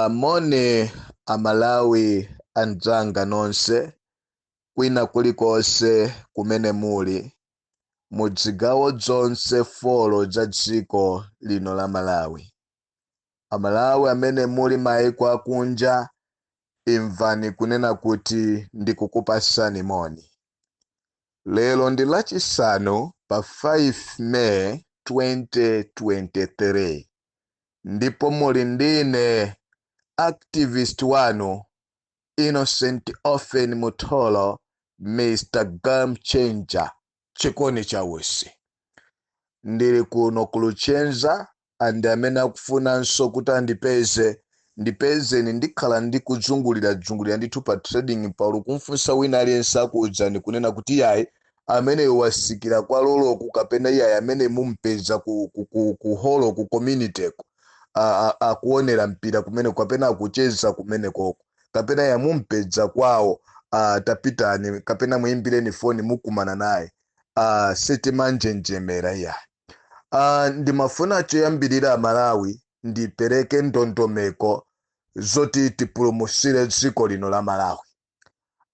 Moni Amalawi anzanga nonse kwina kulikonse kumene muli mu zigawo zonse 4 za dziko lino la Malawi. Amalawi amene muli maiko akunja, imvani kunena kuti ndikukupasani moni. Lero ndi Lachisanu pa 5 May 2023 ndipo muli ndine activist wanu Innocent Offen Mutholo, Mr Game Changer, chikoni cha usi. Ndili kuno ku Luchenza, and amene akufunanso kuti andipeze, ndipezeni. Ndikhala ndikuzungulira zungulira ndithu pa trading paulo kumfunsa wina aliyense, akuwuzani kunena kuti yayi, amene wasikira kwa loloku, kapena iyayi, amene mumpeza ku holo, ku community ko akuonera mpira kumene, kapena akucheza kumene koko, kapena yamumpeza kwawo, tapitani kapena muyimbireni foni, mukumana naye. Sitimanjenjemera iyayi. Ndimafuna choyambirira, Malawi, ndipereke ndondomeko zoti tipulumusire dziko lino la Malawi.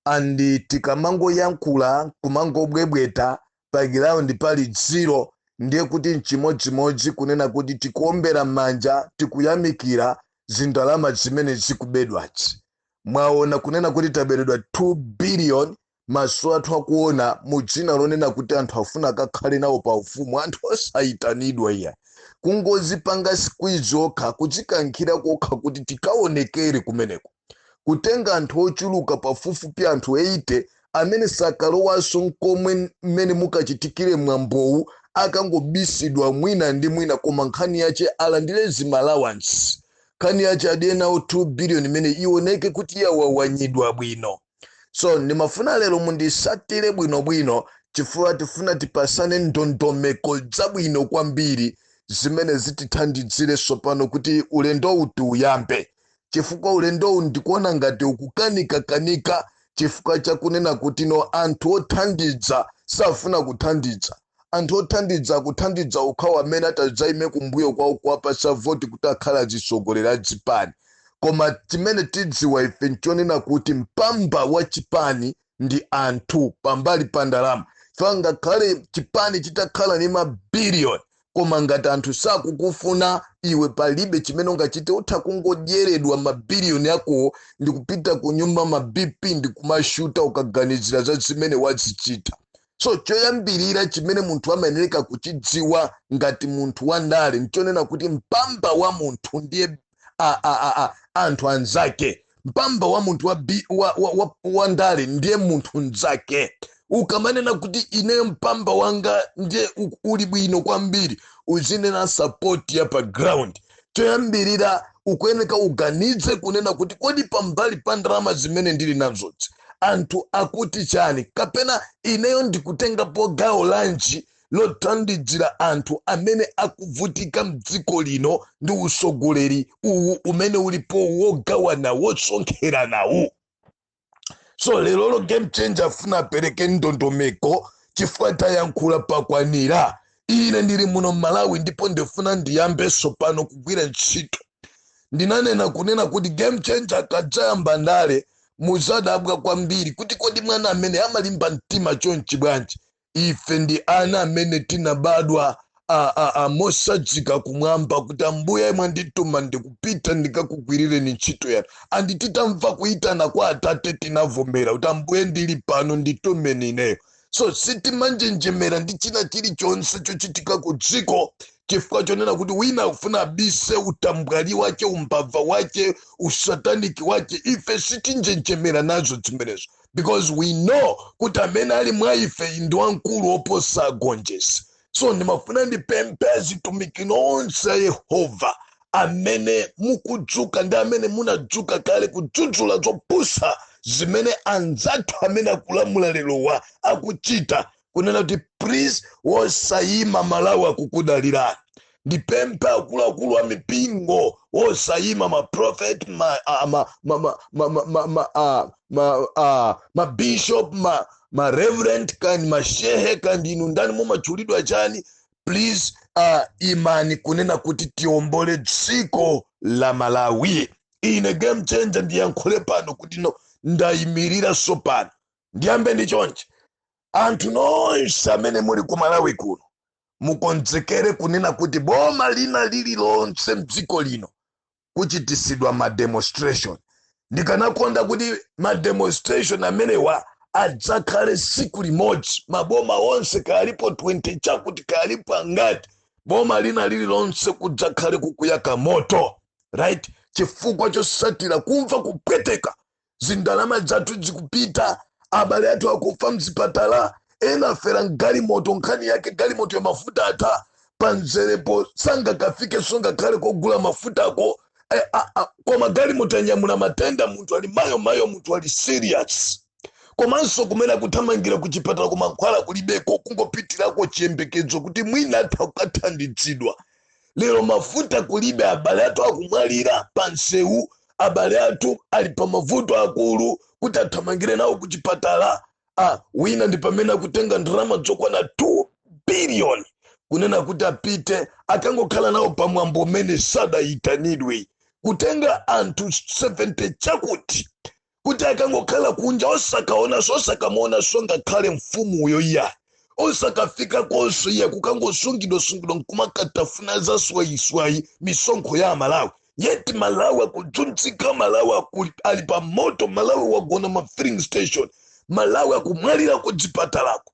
And tikamangoyankhula, kumangobwebweta pa ground pali zero, ndiye kuti nchimodzimodzi kunena kuti tikuombera m'manja, tikuyamikira zindalama zimene zikubedwazi. Mwaona kunena kuti taberedwa 2 billion, maso athu akuona, mu dzina lonena kuti anthu afuna akakhale nawo pa ufumu, anthu osayitanidwa iya, kungozipanga squeeze okha, kudzikankhira kokha kuti tikaonekere kumeneko, kutenga anthu ochuluka pafupifupi anthu 80 amene sakalowanso nkomwe mmene mukachitikire mwambowu, akangobisidwa mwina ndi mwina, koma nkhani yache alandire zima allowance, nkhani yache adiye nawo 2 billion imene ioneke kuti yawawanyidwa bwino. So ndimafuna lero mundisatire bwinobwino, chifukwa tifuna tipasane ndondomeko zabwino kwambiri zimene zitithandizire tsopano kuti ulendowu tiuyambe, chifukwa ulendowu ndikuona ngati ukukanika-kanika chifukwa chakunena kuti no, anthu othandiza safuna kuthandiza. Anthu othandiza akuthandiza okhawo amene atadzaime kumbuyo kwawo kuwapasa voti kuti akhala azitsogoleri a chipani. Koma chimene tidziwa ife nchonena kuti mpamba wa chipani ndi anthu pambali pa ndalama. Chifukwa ngakhale chipani chitakhala ndi mabiliyoni, koma ngati anthu sakukufuna iwe, palibe chimene ungachite. Utha kungodyeredwa mabiliyoni akowo ndikupita ku nyumba, ma BP ndikumashuta ukaganizira za zimene wazichita. So choyambirira chimene munthu amayenera kuchidziwa ngati munthu wandale nchonena kuti mpamba wa munthu ndiye anthu anzake. Mpamba wa munthu wa ndale ndiye munthu mnzake. Ukamanena kuti ineyo mpamba wanga ndiye uli bwino kwambiri, uzinena support ya pa ground. Choyambirira ukuyeneka uganize kunena kuti kodi pambali pa ndalama zimene ndili nazozi, anthu akuti chani, kapena ineyo ndikutengapo gawo lanji lothandizira anthu amene akuvutika mdziko lino ndi usogoleri uwu umene ulipo wogawana, wosonkheranawu? So lerolo Game Changer afuna apereke ndondomeko, chifukwa tayankhula pakwanira. Ine ndili muno Mmalawi ndipo ndifuna ndiyambenso pano kugwira ntchito. Ndinanena kunena kuti Game Changer akadzayamba ndale, muzadabwa kwambiri kuti kodi mwana amene amalimba mtima chonchi bwanji? Ife ndi ana amene tinabadwa mosadzika kumwamba kuti Ambuye mwandituma, ndikupita ndikakugwirireni ntchito yanu. And titamva kuyitana kwa Atate, tinavomera kuti Ambuye, ndili pano, nditumeni ineyo. So sitimanjenjemera ndi china chilichonse chochitika ku dziko chifukwa chonena kuti wina akufuna abise utambwali wache, umbava wache, usataniki wache. Ife sitinjenjemera nazo zimenezo because we know kuti amene ali mwa ife ndi wamkulu oposa agonjesi. So ndimafuna ndipemphe azitumiki nonse a Yehova amene mukudzuka ndi amene munadzuka kale kudzudzula zopusa zimene anzathu amene akulamula lerowa akuchita, kunena kuti please, wosayima, Malawi akukudalirani. Ndipemphe akuluakulu a mipingo, wosayima, ma prophet, ma, ma, ma, ma, ma, ma, ma, ma, ma, ma bishop, ma reverend, kandi mashehe, kandi inu ndani, mumatchulidwa chani, please, imani kunena kuti tiombole dziko la Malawi. Ine Game Changer ndiyankhule pano kuti no, ndayimirira. Sopano ndiyambe ndi chonchi: anthu nonse amene muli ku Malawi kuno, mukonzekere kunena kuti boma lina lililonse mdziko lino kuchitisidwa ma demonstration. Ndikanakonda kuti ma demonstration amenewa adzakhale siku limodzi, maboma onse, kalipo 20 chakuti, kalipo angati, boma lina lililonse kudzakhale kukuyaka moto, right? Chifukwa chosatira kumva kupweteka, zindalama zathu zikupita, abale athu akufa mzipatala, ena afera mgalimoto, nkhani yake galimoto ya mafuta atha panzerepo, sangakafike, ngakhale kogula mafutako. Koma galimoto anyamula matenda, munthu ali mayo mayo, munthu ali serious, komanso kumene akuthamangira kuchipatala kumankhwala kulibeko, kungopitirako chiyembekezo kuti mwina atha kukathandizidwa. Lero mafuta kulibe, abale athu akumwalira pansewu, abale athu ali pa mavuto akulu kuti athamangire nawo kuchipatala. Wina ndi pamene akutenga ndalama zokwana 2 billion kunena kuti apite akangokhala nawo pamwambo umene sadayitanidwe, kutenga anthu 70 chakuti kuti akangokhala kunja, osakaonanso, osakamuonanso ngakhale mfumuyo iya, osakafika konso iye, kukangosungidwa sungidwa nkumakatafuna za swayiswayi, misonkho ya Malawi. Yet Malawi akudzunzika, Malawi ali pa moto, Malawi wagona ma filling station, Malawi akumwalira kudzipatalako.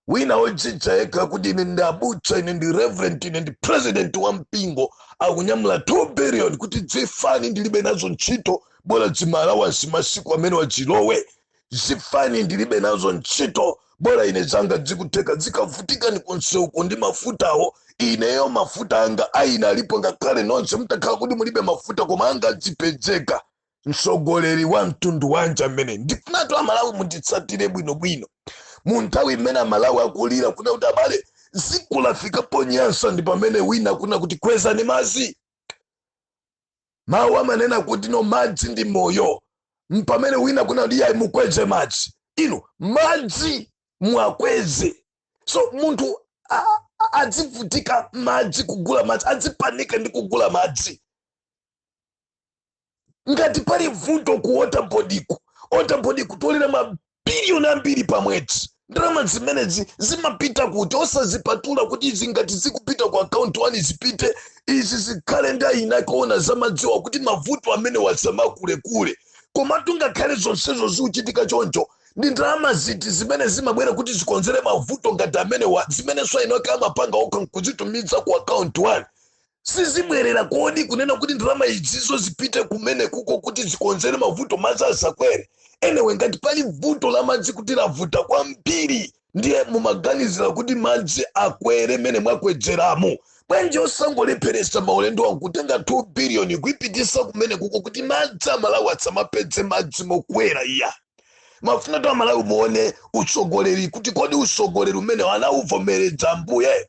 Wina wodzidza yekha kuti ine ndi abusa, ine ndi reverend, ine ndi president wa mpingo, akunyamula 2 billion kuti zifani ndilibe nazo ntchito, bola dzima allowance masiku amene wadzilowe, zifani ndilibe nazo ntchito, bola ine zanga zikutheka. Zikavutika ni kunseuko ndi mafutawo, ineyo mafuta anga aina alipo, ngakhale nonse mutakhala kuti mulibe mafuta, koma anga adzipezeka. Mtsogoleri wa mtundu wanja amene ndifunatu Amalawi munditsatire bwinobwino mu nthawi imene Amalawi akulira kuna kuti abale dziko lafika ponyansa, ndi pamene wina kuna kuti kwezani madzi. Mawu amanena kuti no, madzi ndi moyo. Mpamene wina kuna kuti yayi, mukweze madzi, inu madzi mwakweze. So munthu adzivutika madzi, kugula madzi, adzipanika ndi kugula madzi. Ngati pali vuto ku Water Board, ku Water Board kutolera mabiliyoni ambiri pa mwezi, ndalama zimenezi zimapita kuti? Osazipatula kuti izi ngati zikupita ku account 1 zipite, izi zikhale ndi ayina kuona zamadziwa kuti mavuto amene wasamakulekule. Komatu ngakhale zonsezo zikuchitika choncho, ndi ndalama ziti zimene zimabwera kuti zikonzere mavuto ngati amenewa, zimenenso ayinake amapanga okha nkuzitumiza ku account 1? Sizibwerera kodi kunena kuti ndalama izizo zipite kumene kuko kuti zikonzere mavuto, madzi asakwere? Anyway, ngati pali vuto la madzi kuti lavuta kwambiri, ndiye mumaganizira kuti madzi akwere mene mwakwedzeramo, bwanji osangolepheresa maulendo wangu kutenga 2 billion kuipitisa kumene kuko kuti madzi Amalawi asamapedze madzi mokwera? Iya, mafuna to Amalawi muone utsogoleri kuti kodi utsogoleri umene anauvomeredza Ambuye?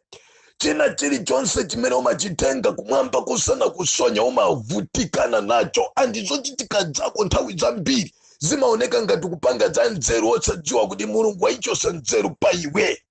China chilichonse chimene umachitenga kumwamba kusana kusonya, umavutikana nacho, and zochitika zako nthawi zambiri zimaoneka ngati kupanga za nzeru, osadziwa kuti Mulungu wayichosa nzeru pa iwe.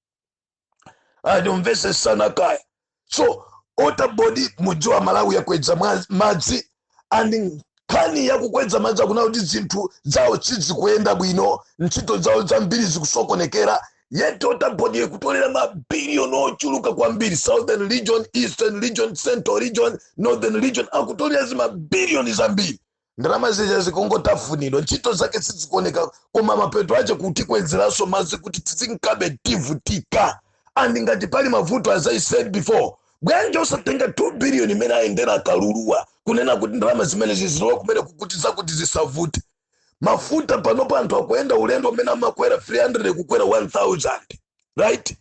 Andimvesesana kaya? So Water Board, mudziwa Malawi yakwedza madzi, and nkhani yakukwedza madzi akuna kuti zinthu zawo sizikuyenda bwino, ntchito zawo zambiri zikusokonekera, yet Water Board ikutolera mabiliyoni ochuluka kwambiri. Southern Region, Eastern Region, Central Region, Northern Region akutolera zimabiliyoni zambiri. Ndalama zija zikungotafunidwa, ntchito zake sizikuoneka, koma mapeto ache kutikwezeranso madzi kuti tizinkabe tivutika. And ngati pali mavuto, as I said before, bwanji osatenga 2 billion imene ayendera akaluluwa kunena kuti ndalama zimene zizilowa kumene kukuti zakuti zisavute mafuta? Panopo anthu akuyenda ulendo umene amakwera 300 kukwera 1000, right?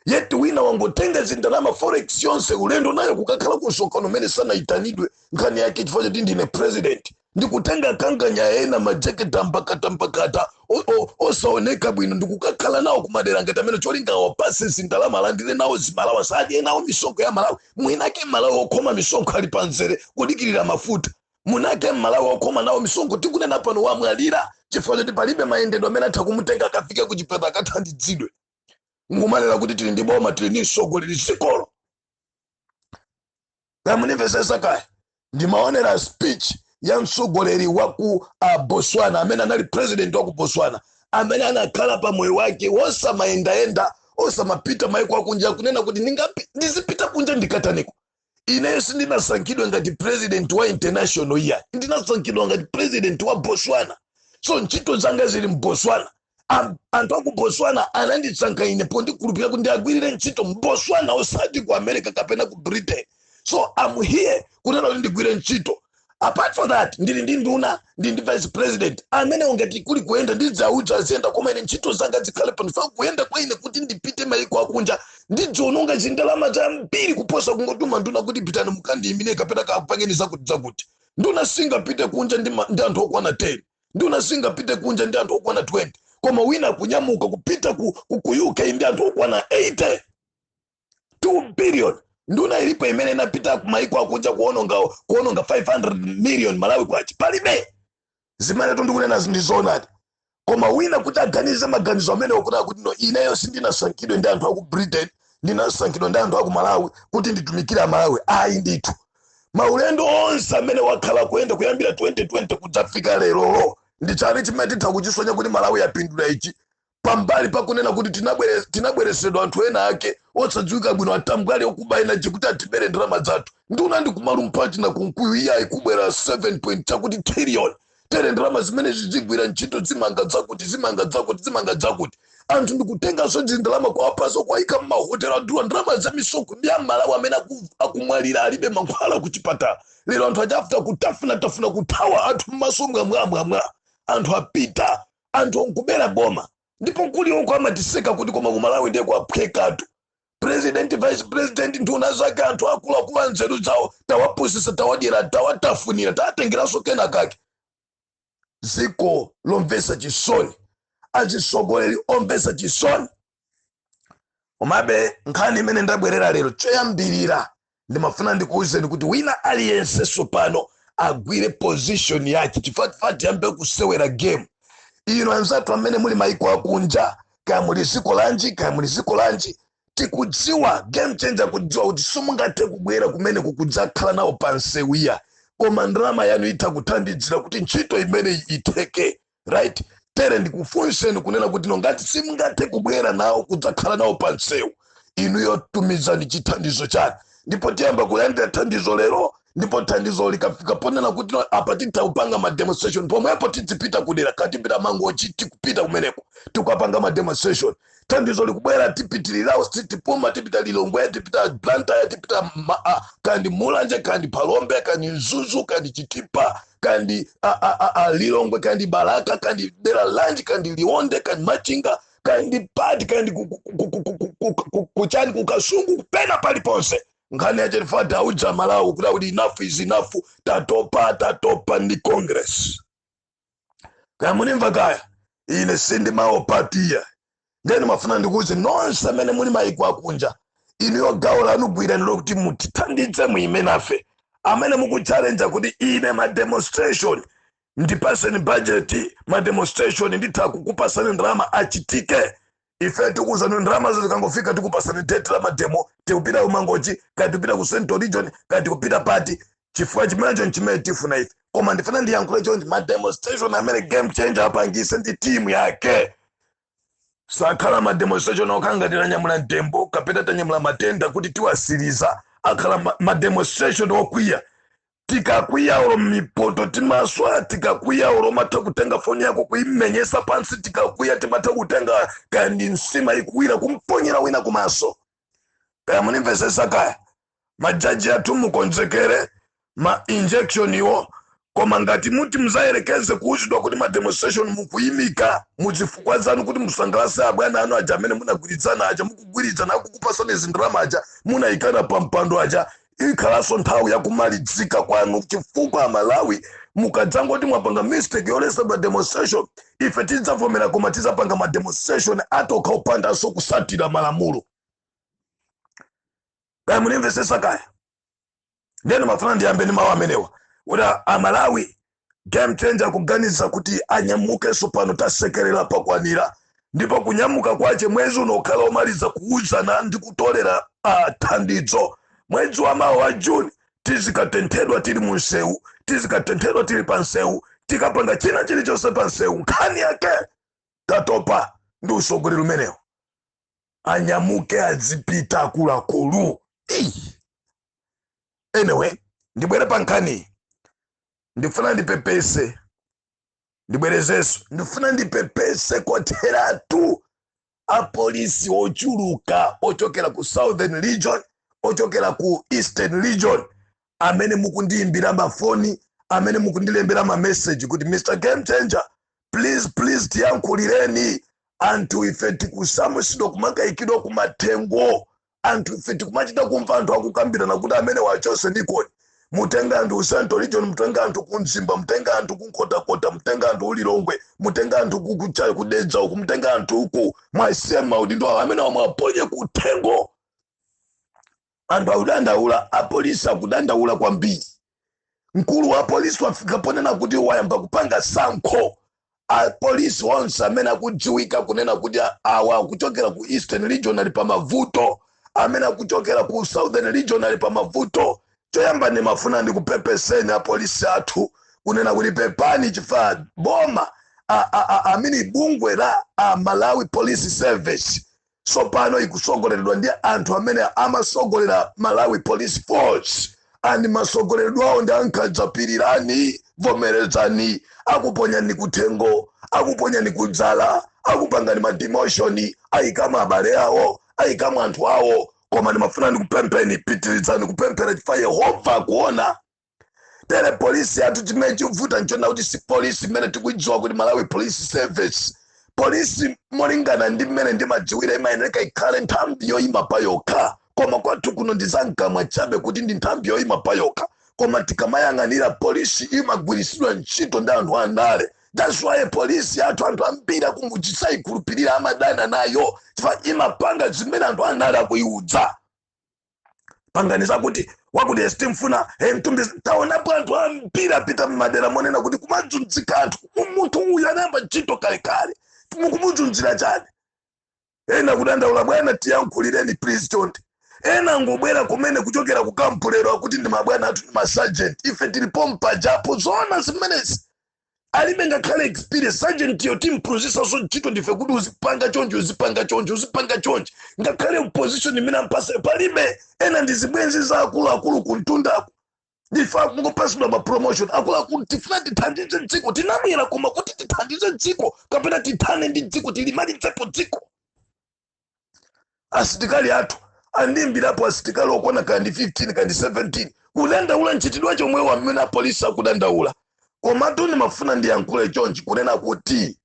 Yet wina wangotenga zindalama, forex yonse, ulendo nayo kukakhala ku msonkhano umene sanayitanidwe, nkhani yake chifukwa choti ndine president, ndikutenga kanganya ena majaketi ambakata mbakata osaoneka bwino, ndikukakhala nawo kumadera ngati amene, cholinga wapase zindalama, alandire nawo zimalawa, sadye nawo misonkho ya Malawi. Mwinake Malawi okhoma misonkho ali panzere kudikirira mafuta, munake Mmalawi okhoma nawo misonkho tikunena pano wamwalira chifukwa choti palibe mayendedwe amene atha kumutenga akafike ku chipatala akathandizidwe. Nkumanena kuti tili ndi boma, tili ndi mtsogoleri dzikolo. Kamunimvesesa kaya? Ndimaonera speech ya mtsogoleri wa ku Botswana, amene anali president wa ku Botswana, amene anakhala pa moyo wake wosamayendayenda, osamapita maiko akunja, kunena kuti ndizipita kunja ndikataniko? Ineyo sindinasankhidwe ngati president wa international iya, ndinasankhidwa ngati president wa Botswana. So ntchito zanga zili mBotswana. Anthu aku Botswana anandisankha ine pondikhulupirira kuti ndiagwirire ntchito mBotswana, osati ku America kapena ku Britain. So I'm here kunena kuti ndigwire ntchito. Apart from that, ndili ndi nduna, ndili ndi vice president amene ngati kuli kuyenda ndidzauza aziyenda, koma ine ntchito zanga zikhale pano. Fa kuyenda kwa ine kuti ndipite maiko akunja ndidziononga zindalama zambiri kuposa kungotuma nduna kuti pitani mukandiyimire kapena kapangeni zakuti zakuti. Nduna singapite kunja ndi anthu okwana 10, nduna singapite kunja ndi anthu okwana 20, koma wina kunyamuka kupita ku UK ndi anthu okwana 80, 2 billion. Nduna ilipo imene inapita kumaiko akunja kuononga 500 million Malawi kwacha? Palibe. Zimene tundikunena ndi zoonadi. Koma wina kuti aganize maganizo amene okuti akuti, "No, ineyo sindinasankhidwe ndi anthu aku Britain, ndinasankhidwa ndi anthu aku Malawi kuti nditumikire Amalawi." Ayi ndithu. Maulendo onse amene wakhala kuyenda kuyambira 2020 kudzafika lerolo, ndi chani chimene titha kuchisonya kuti Malawi yapindula ichi, pambali pakunena kuti tinabweresedwa anthu ena ake osadziwika bwino, atambwali okuba ena kuti atibere ndalama zathu? Nduna ndikumalumpha china kunkuyu, iye ayikubwera 7 point chakuti trillion tere, ndalama zimene zizigwira ntchito, zimanga zakuti, zimanga zakuti, zimanga zakuti. Anthu ndikutenganso zindalama kuwapaso, kuwayika mmahotelo adula, ndalama za misonkho ndi Amalawi amene akumwalira, alibe mankhwala kuchipatala. Lero anthu achafuta kutafuna tafuna kuthawa anthu mmaso mwamwamwamwa. Anthu apita, anthu ankubera boma, ndipo kulioko amatiseka kuti koma kuMalawi ndiye kwaphwekatu. President, vice president, nduna zake, anthu akuluakulu anzeru zawo tawapusisa, tawadyera, tawatafunira, tawatengeranso kena kake. Ziko lomvesa chisoni, azisogoleri omvesa chisoni. Komabe nkhani imene ndabwerera lero, choyambirira ndimafuna ndikuwuzeni kuti wina aliyense sopano agwire position yake, chifukwa tiyambe kusewera game ino. Anzathu amene muli maiko akunja, kaya muli ziko lanji, kaya muli ziko lanji, tikudziwa, Game Changer kudziwa kuti simungathe kubwera kumene kukudzakhala nawo pansewiya, koma ndalama yanu itha kuthandizira kuti ntchito imene itheke, right? Tere ndikufunseni kunena kuti no, ngati simungathe kubwera nawo kudzakhala nawo pansewu, inuyo tumizani chithandizo chanu, ndipo tiyamba kulandira thandizo lero. Ndipo thandizo likafika ponena kuti no, apa titha kupanga ma demonstration, pomwepo tidzipita kudera, katipita Mangochi, tikupita kumeneko tikukapanga ma demonstration. Thandizo likubwera, tipitirirawo, tipuma, tipita Lilongwe, tipita Blantyre, tipita kandi Mulanje, kandi Phalombe, kandi Mzuzu, kandi Chitipa, kandi Lilongwe, kandi Balaka, kandi dera lanji, kandi Liwonde, kandi Machinga, kandi pati, kandi kuchani, kuKasungu, kupena paliponse. Nkhani yache tifata audza Malawi kuti enough is enough. Tatopa, tatopa ndi Congress. Kaya munimva kaya, ine sindimaopatiya. Ndeni mafuna ndikuuze nonse amene muli maiko akunja, inuyo gawo lanu gwirani lokuti mutithandize, muime nafe. Amene mukuchalenja kuti ine ma demonstration ndipaseni budget, ma demonstration nditha kukupasani ndalama, achitike. Ife tikuuzani, ndalama zo zikangofika tikupasani date la ma demo. Tikupita kuMangochi, kaya tikupita ku Central Region, kaya tikupita pati, chifukwa chimenecho nchimene tifuna ife. Koma ndifuna ndiyankhule chonchi: ma demonstration amene Game Changer apangise ndi timu yake sakhala ma demonstration okhala ngati tanyamula mtembo kapena tanyamula matenda kuti tiwasiriza. Akhala ma demonstration okwiya. Tikakwiya olo mipoto timaswa, tikakwiya olo matha kutenga foni yako kuimenyesa pansi, tikakwiya timatha kutenga kandi nsima ikuwira kumponyera wina kumaso. Kaya munimvesesa kaya, majaji athu mukonzekere ma injection iwo. Koma ngati muti muzayerekeze kuuzidwa kuti ma demonstration mukuyimika muzifukwa zanu kuti musangalase abwana anu aja amene munagwirizana aja, mukugwirizana akukupasani zindalama aja, munayikana pa mpando aja, ikhalanso nthawi yakumalizika kwanu, chifukwa Amalawi mukadzangoti mwapanga mistake yolesa ma demonstration, ife tidzavomera, koma tidzapanga ma demonstration atokha opandanso kusatira malamulo. Kaya munimvesesa kaya, ndeno mafuna ndiyambe ndi mawu amenewa kuti Amalawi, Game Changer kuganiza kuti anyamukenso pano. Tasekerera pakwanira, ndipo kunyamuka kwache mwezi uno ukhala omaliza kuuzana ndi kutolera thandizo. Mwezi wa mawa wa Juni tizikatenthedwa tili munsewu. Tizikatenthedwa tili pa nsewu, tikapanga china chilichonse pa nsewu. Nkhani yake tatopa ndi usogoleri umenewo. Anyamuke adzipita akuluakulu. Ii. Anyway, ndibwere pa nkhani. Ndifuna ndipepese, ndibwerezenso, ndifuna ndipepese kotheratu apolisi ochuluka ochokera ku Southern Region, ochokera ku Eastern Region, amene mukundiyimbira mafoni, amene mukundilembera mameseji kuti, "Mr Game Changer, please, please, tiyankhulireni. Anthu ife tikusamusidwa, kumakayikidwa kumathengo. Anthu ife tikumachita kumva anthu akukambirana kuti amene wachose nikoni. Mutenga anthu ku Central Region, mutenga anthu ku Mzimba, mutenga anthu ku Nkhotakota, mutenga anthu uLilongwe, mutenga anthu kuDedza uku, mutenga anthu uku, mwasiye maudindo awo amene wamwaponye kuthengo. Anthu akudandaula, apolisi akudandaula kwambiri. Mkulu wa polisi wafika ponena kuti wayamba kupanga sankho apolisi onse amene akudziwika kunena kuti awa akuchokera ku Eastern Region ali pamavuto, amene akuchokera ku Southern Region ali pamavuto. Choyamba ndimafuna ndikupepeseni apolisi athu kunena kuti pepani, chifukwa boma amene bungwe la Malawi Police Service tsopano ikusogoleredwa ndi anthu amene amasogolera Malawi Police Force, and masogoleredwe awo ndi ankadzapirirani. Vomerezani, akuponyani kuthengo, akuponyani kudzala, akupangani ma demotion, ayikamo abale awo, ayikamo anthu awo. Koma ndimafuna ndikupempheni, pitirizani kupemphera chifukwa Yehova akuona. Tere polisi yathu chimene chikuvuta nchona kuti si polisi imene tikuidziwa kuti Malawi Police Service. Polisi molingana ndi mmene ndimadziwira imayeneka ikhale nthambi yoyima pa yokha, koma kwathu kuno ndi zamkamwa chabe kuti ndi nthambi yoyima pa yokha. Koma tikamayang'anira, polisi imagwirisidwa ntchito ndi anthu andale. That's why polisi yathu anthu ambiri akumudzi sayikhulupirira, amadana nayo chifukwa imapanga zimene anthu andale akuiudza. Pangani zakuti wakuti sitimfuna. Hey, mtumbi, taonapo anthu ambiri apita mmadera monena kuti kumadzunzika anthu. Munthu uyu anayamba ntchito kalekale, mukumuzunzira chani? Ena kudandaula, "Bwana, tiyankhulireni please, chonde." Ena ngobwera kumene kuchokera ku camp lero, akuti ndi mabwana athu, ndi ma sergeant, ife tilipo mpajapo. Zoona zimenezi? Alibe ngakhale experience. Sergeant yo timphunzisaso ntchito ndife kuti uzipanga chonchi, uzipanga chonchi, uzipanga chonchi. Ngakhale position imene ampasa palibe. Ena ndi zibwenzi za akuluakulu kumtundako, ndife akungopasidwa ma promotion. Akuluakulu, tifuna tithandize dziko, tinabwera koma kuti tithandize dziko kapena tithane ndi dziko, tilimalizepo dziko? Asitikali athu andimbirapo, asitikali okwana kandi 15 kandi 17, kudandaula mchitidwe chomwewo amene apolisi akudandaula. Komatu ndimafuna ndiyankhule chonchi kunena kuti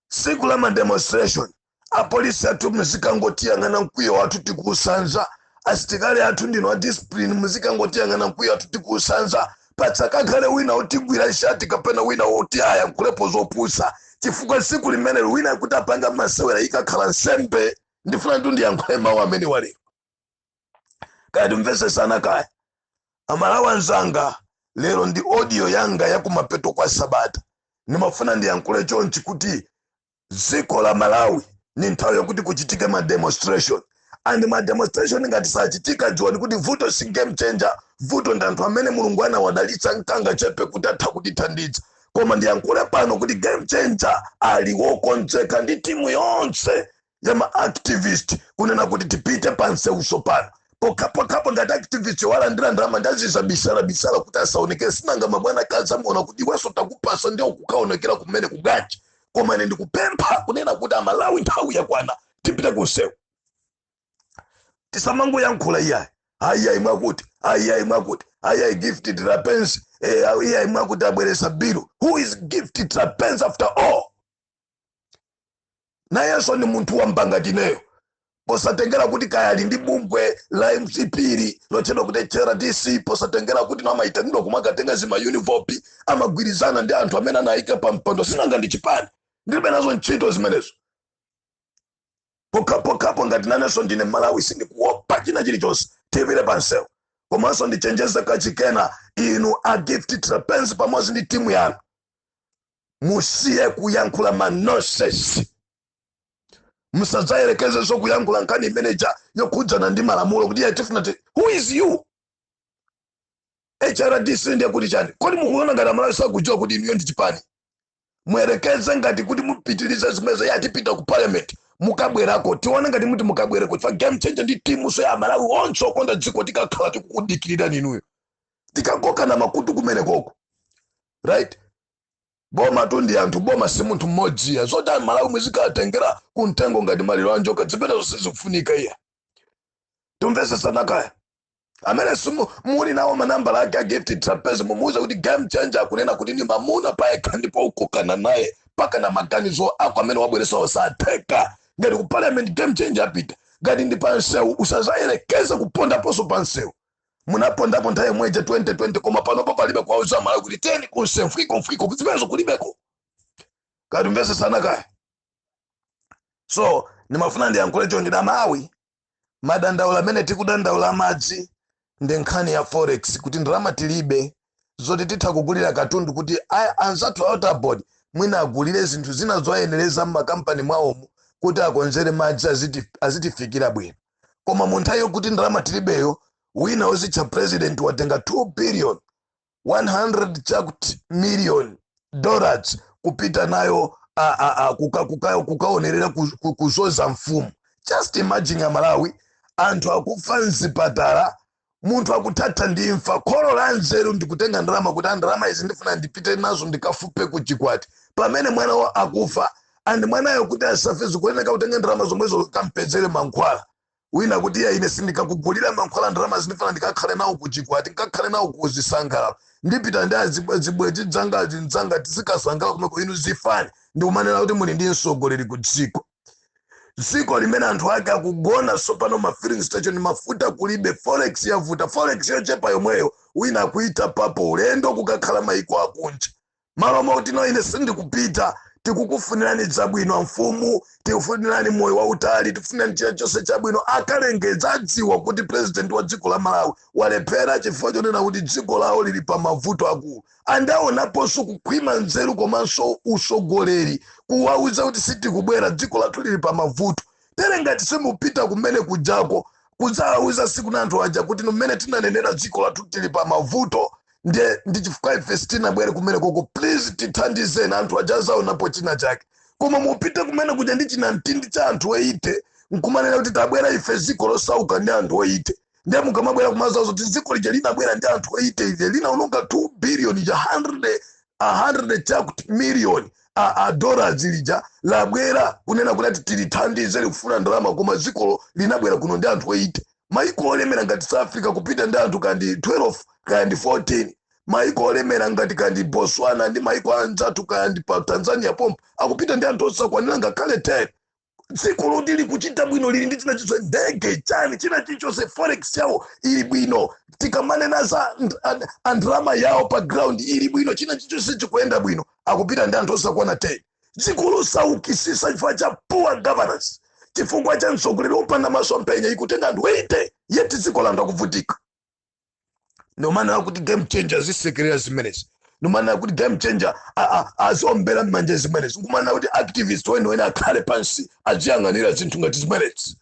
siku la ma demonstration, apolisi athu muzikangotiyang'ana, mkwiyo wathu tikuusanza. Asitikali athu, ndinu a discipline, muzikangotiyang'ana, mkwiyo wathu tikuusanza. Patsakakhale wina otigwira shati kapena wina oti ayankhulepo zopusa, chifukwa siku limenelo wina kuti apanga masewera ikakhala nsembe. Ndifuna ntu ndiyankhule mawu amene walero, kaya timvesesana kaya. Amalawi anzanga, lero ndi audio yanga yakumapeto kwa sabata. Ndimafuna ndiyankhule chonchi kuti dziko la Malawi ni nthawi yokuti kuchitike ma demonstration, and ma demonstration ngati sachitika, dziwani kuti vuto si Game Changer, vuto ndi anthu amene Mulungu anawadalitsa mkanga chepe kuti atha kutithandiza. Koma ndiyankhule pano kuti Game Changer ali wokonzeka ndi timu yonse ya ma activist kunena kuti tipite pansewuso pano. Pokhapokhapo ngati activist walandira ndalama, ndaziza bisala bisala kuti asaonekere. Sinanga mabwana kazamuona kuti iwenso takupasa, ndiyo kukaonekera kumene kubwanji? Koma ine ndikupempha kunena kuti Amalawi, nthawi yakwana, tipite kunsewu. Tisamangoyankhula iyayi, ayiyayi mwakuti, ayiyayi mwakuti, ayiyayi Gift Trapence, iyayi mwakuti abweresa bill. Who is Gift Trapence after all? Nayenso ni munthu wamba ngati ineyo, posatengera kuti kaya ali ndi bungwe la MCP lotchedwa kuti HRDC, posatengera kuti namayitanidwa kumakatenga zima uniform, amagwirizana ndi anthu amene anayika pa mpando. Sinanga ndi chipani? Ndilibe nazo ntchito zimenezo. Pokhapokhapo ngati nanenso ndine Malawi, sindikuopa china chilichonse, tipite pansewu. Komanso ndichenjeze kachikena, inu a Gift Trapence pamodzi ndi timu yanu, musiye kuyankhula ma nonsense. Musadzayerekezenso kuyankhula nkhani imeneja yokhudzana ndi malamulo kuti iye tifuna ti. Who is you? HRDC ndiye kuti chani? Kodi mukuona ngati Amalawi sakudziwa kuti inuyo ndi chipani? Muyerekeze ngati kuti mupitirize zimenezo, yatipita ku parliament, mukabwerako, tione ngati muti mukabwereko. Chifukwa Game Changer ndi timuso ya Amalawi onse okonda dziko, tikakhala tikukudikirira inuyo, tikakokana makutu kumene koko, right? Boma tu ndi anthu, boma si munthu mmodziya. Zoti Amalawi muzikatengera kumtengo ngati maliro a njoka, zimenezo sizikufunika iya. Tumvesesana kaya? Amene simu muli nawo manambala ake a Gift Trapence, mumuuze kuti Game Changer akunena kuti ni mamuna payekha, ndipo ukokana naye paka na maganizo ako amene wabweresa osatheka. Ngati ku parliament Game Changer apita, ngati ndi pansewu, usazayerekeze kupondaponso pansewu. Munapondapo nthawi imweja 2020, koma panopo palibe kuwauza Malawi kuti teni kunsewu, mfwiko mfwiko, zimenezo kulibeko. Kati mvesesana kaya? So ndimafuna ndiyankhule chonchi, Malawi. Madandaula amene tikudandaula amadzi ndi nkhani ya forex, kuti ndalama tilibe zoti titha kugulira katundu kuti anzathu a Water Board mwina agulire zinthu zina zoyenereza m'makampani mwawomo kuti akonzere madzi azitifikira bwino. Koma mu nthawi yokuti ndalama tilibeyo, wina wozitcha president watenga 2 billion 100 chakuti million dollars kupita nayo kukaonerera kuzoza mfumu. Just imagine, Amalawi, anthu akufa mzipatala, munthu akuthatha ndi imfa, kholo la nzeru ndikutenga ndalama kuti ndalama izi ndifuna ndipite nazo ndikafupe ku chikwati, pamene mwana wa akufa, and mwanayo kuti asafe zikuyeneka kutenga ndalama zomwezo kampezere mankhwala. Wina kuti, "Iya, ine sindikakugulira mankhwala, ndalama zindifuna ndikakhale nawo ku chikwati, ndikakhale nawo kuzisangalala, ndipita ndi azibwenzi dzanga, azinzanga, tizikasangala kumeko, inu zifani." Ndikumanena kuti muli ndi mtsogoleri ku dziko, dziko limene anthu ake akugona sopano ma filling station, mafuta kulibe, forex yavuta, forex yochepa yomweyo wina akuita papo ulendo kukakhala maiko akunja, malo moti, "No, ine sindikupita, tikukufunirani zabwino mfumu, tikufunirani moyo wautali, tikufunirani chilichonse chabwino." Akalengeza, adziwa kuti president wa dziko la Malawi walephera chifukwa chonena kuti dziko lawo lili pa mavuto akulu. Andaonaponso kukhwima nzeru komanso usogoleri kuwauza kuti sitikubwera, dziko lathu lili pa mavuto. Tere ngati simupita kumene kujako kudzawauza siku na anthu aja kuti mmene tinanenera, dziko lathu tili pa mavuto, ndiye ndi chifukwa ife sitinabwere kumene koko, please tithandizeni, anthu aja azaonapo china chake. Koma mupite kumene kuja ndi chinamtindi cha anthu 80 nkumanena kuti tabwera ife dziko losauka ndi anthu 80, ndiye mukamabwera kumazazo kuti dziko lija linabwera ndi anthu 80 ije linaononga 2 billion ja 100 100 chakuti million a dollars, lija labwera kunena kuti tilithandize, likufuna ndalama, koma dzikolo linabwera kuno ndi anthu 80. Maiko olemera ngati South Africa kupita ndi anthu kandi 12 kandi 14, maiko olemera ngati kandi Botswana ndi maiko anzathu kandi pa Tanzania pompo akupita ndi anthu osakwanira ngakhale 10. Dziko loti likuchita bwino, lili ndi china chonse, ndege, chani, china chilichonse, forex yawo ili bwino, tikamanena za andalama yawo pa ground ili bwino, china chilichonse chikuyenda bwino, akupita ndi anthu osakwana 10. Dziko losaukisisa chifukwa cha poor governance, chifukwa cha mtsogoleri wopanda masomphenya, ikutenga anthu 80, yet dziko la anthu akuvutika. Nomanena kuti Game Changer azisekerera zimenezi, nomanena kuti Game Changer aziombera m'manja zimenezi, nkumanena kuti activist weniweni akhale pansi aziyang'anira zinthu ngati zimenezi.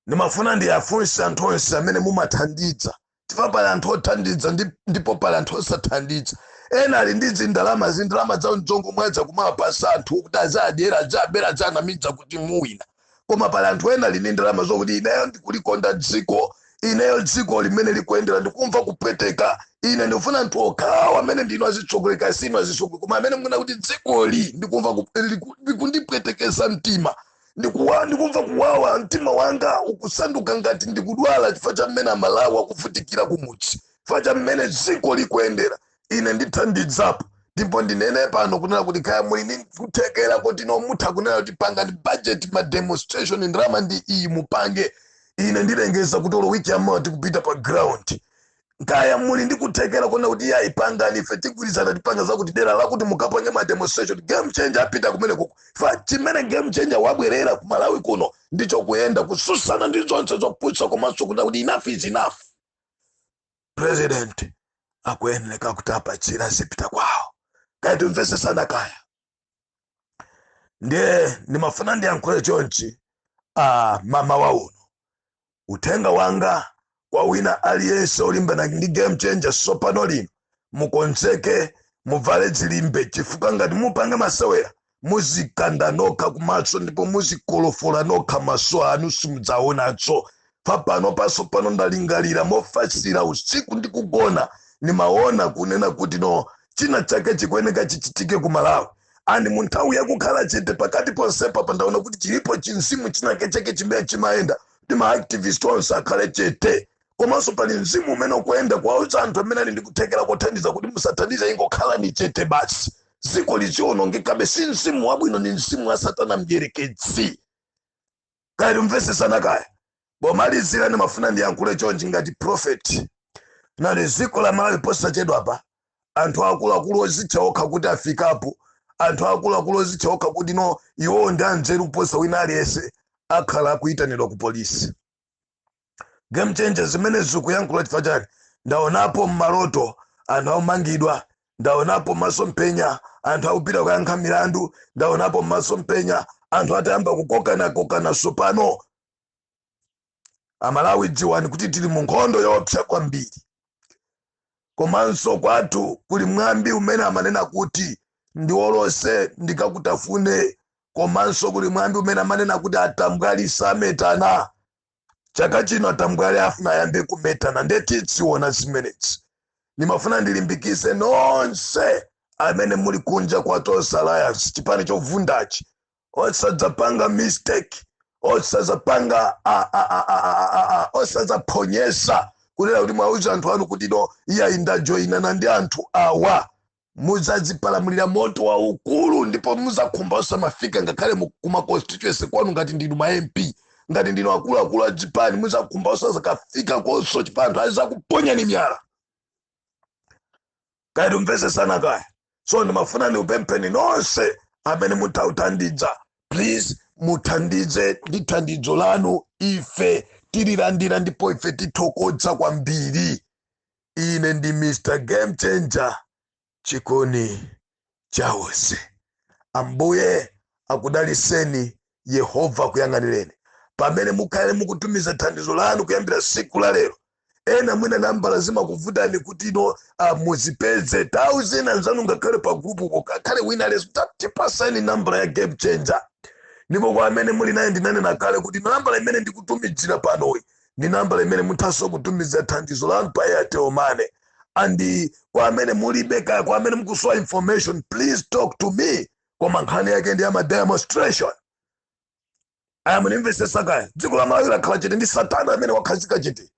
Ndimafuna ndiyafunse anthu onse amene mumathandiza, chifukwa pali anthu othandiza ndipo pali anthu osathandiza. Ena ali ndi zindalama, zindalama zawo nzongomwaza kumapasa anthu kuti azadyera, azabera, azanamiza kuti muwina. Koma pali anthu ena ali ndi ndalama zokuti, "Ineyo ndikulikonda dziko, ineyo dziko limene likuyendera ndikumva kupweteka, ine ndikufuna anthu okhawo amene ndino azitsogoleri, sinu azitsogoleri, koma amene mukuna kuti dzikoli ndikumva likundipwetekesa mtima, ndikumva kuwawa, mtima wanga ukusanduka ngati ndikudwala chifukwa cha mmene Amalawi akuvutikira kumudzi, chifukwa cha mmene dziko likuyendera, ine ndithandidzapo." Ndipo ndinene pano kunena kuti kaya muli ndi kuthekera kuti no mutha kunena kuti pangani budget ma demonstration, ndalama ndi iyi, mupange, ine ndilengeza kuti olo wiki yamawa tikupita pa ground. Kaya muli ndi kuthekera kuona kuti iyayi, pangani, ife tigwirizana, tipanga zakuti dera lakuti mukapange ma demonstration, Game Changer apita kumene kuko. Fa chimene Game Changer wabwerera ku Malawi kuno ndicho kuyenda kususana ndi zonse zoputsa komanso kunena kuti enough is enough. President akuyeneka kuti apachira zipita kwawo. Kaya timvesesana kaya? Ndiye ndimafuna ndiyankhule chonchi mama wa uno uthenga wanga. Kwa wina aliyense olimbana ndi Game Changer, sopano lino mukonzeke, muvale zilimbe, chifukwa ngati mupange masewera muzikanda nokha kumaso ndipo muzikolofola nokha maso anu, simudzaonanso. Papano paso pano ndalingalira mofasira usiku ndi kugona, nimaona kunena kuti no, china chake chikuyeneka chichitike ku Malawi. And mu nthawi yakukhala chete pakati ponsepa pa, ndaona kuti chilipo chinzimu chinake chake chimene chimayenda kuti ma activist onse akhale chete. Komanso pali mzimu umene ukuyenda kuwauza anthu amene ali ndi kuthekera kothandiza kuti musathandize, ingokhala ni chete basi, dziko lichionongekabe. Si mzimu wabwino, ni mzimu wa Satana mdierekezi. Kaya timvesesana kaya? Pomalizira ndimafuna ndiyankhule chonchi ngati prophet nali dziko la Malawi. Posachedwapa anthu akuluakulu ozitcha okha kuti afikapo, anthu akuluakulu ozitcha okha kuti no, iwowo ndi anzeru kuposa wina aliyense, akhala akuyitanidwa ku polisi. Game Changer zimene zikuyankhula chifukwa chake ndaonapo mmaloto anthu akumangidwa, ndaonapo masomphenya anthu akupita kuyankha milandu, ndaonapo masomphenya anthu atayamba kukokanakokana. Sopano Amalawi, dziwani kuti tili mu nkhondo yoopsa kwambiri. Komanso kwathu kuli mwambi umene amanena kuti ndiwolose ndikakutafune. Komanso kuli mwambi umene amanena kuti atambwali sametana. Chaka chino atambwali afuna ayambe kumetana, ndetidziona zimenezi. Ndimafuna ndilimbikise nonse amene muli kunja kwa Tonse Alliance, chipani chovundachi, osadzapanga mistake, osadzapanga osadzaphonyesa kunena kuti mwauza anthu anu kuti no, iyayi, ndajoyinana ndi anthu awa. Mudzadzipalamulira moto waukulu ndipo muzakhumba osamafika ngakhale kuma constituency kwanu. Ngati ndinu ma MP, ngati ndinu akuluakulu a chipani, muzakhumba osazakafika konso chipani, anthu azakuponyani miyala. Kaya timvesesana kaya? So ndimafuna ndikupempheni nonse amene muthauthandiza, please muthandize ndi thandizo lanu, ife tililandira ndipo ife tithokoza kwambiri. Ine ndi Mr Game Changer, chikoni chawonse. Ambuye akudaliseni, Yehova akuyang'anireni pamene mukhale mukutumiza thandizo lanu kuyambira siku la lero. Ena mwina nambala zimakuvutani kuti ino muzipeze, tauzeni anzanu ngakhale pa group uko, ngakhale wina leso, tipasani nambala ya Game Changer. Ndipo kwa amene muli naye, ndinanena kale kuti nambala imene ndikutumizira panoyi ndi nambala imene muthanso kutumiza thandizo lanu pa Airtel Money. And kwa amene mulibe kaya kwa amene mukusowa information, please talk to me. Koma nkhani yake ndi ama demonstration aya, munimvesesa kaya? Dziko la Malawi lakhala chete ndi Satana amene wakhazika chete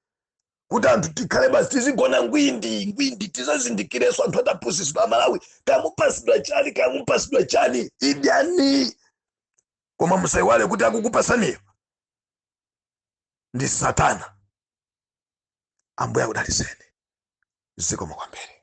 kuti anthu tikhale basi tizigona ngwindi ngwindi. Tizazindikireso anthu ataphunzitsidwa. Amalawi, kamupasidwa chani, kamupasidwa chani, idyani, koma musayiwale kuti akukupasaniyo ndi Satana. Ambuye akudaliseni, zikomo kwambiri.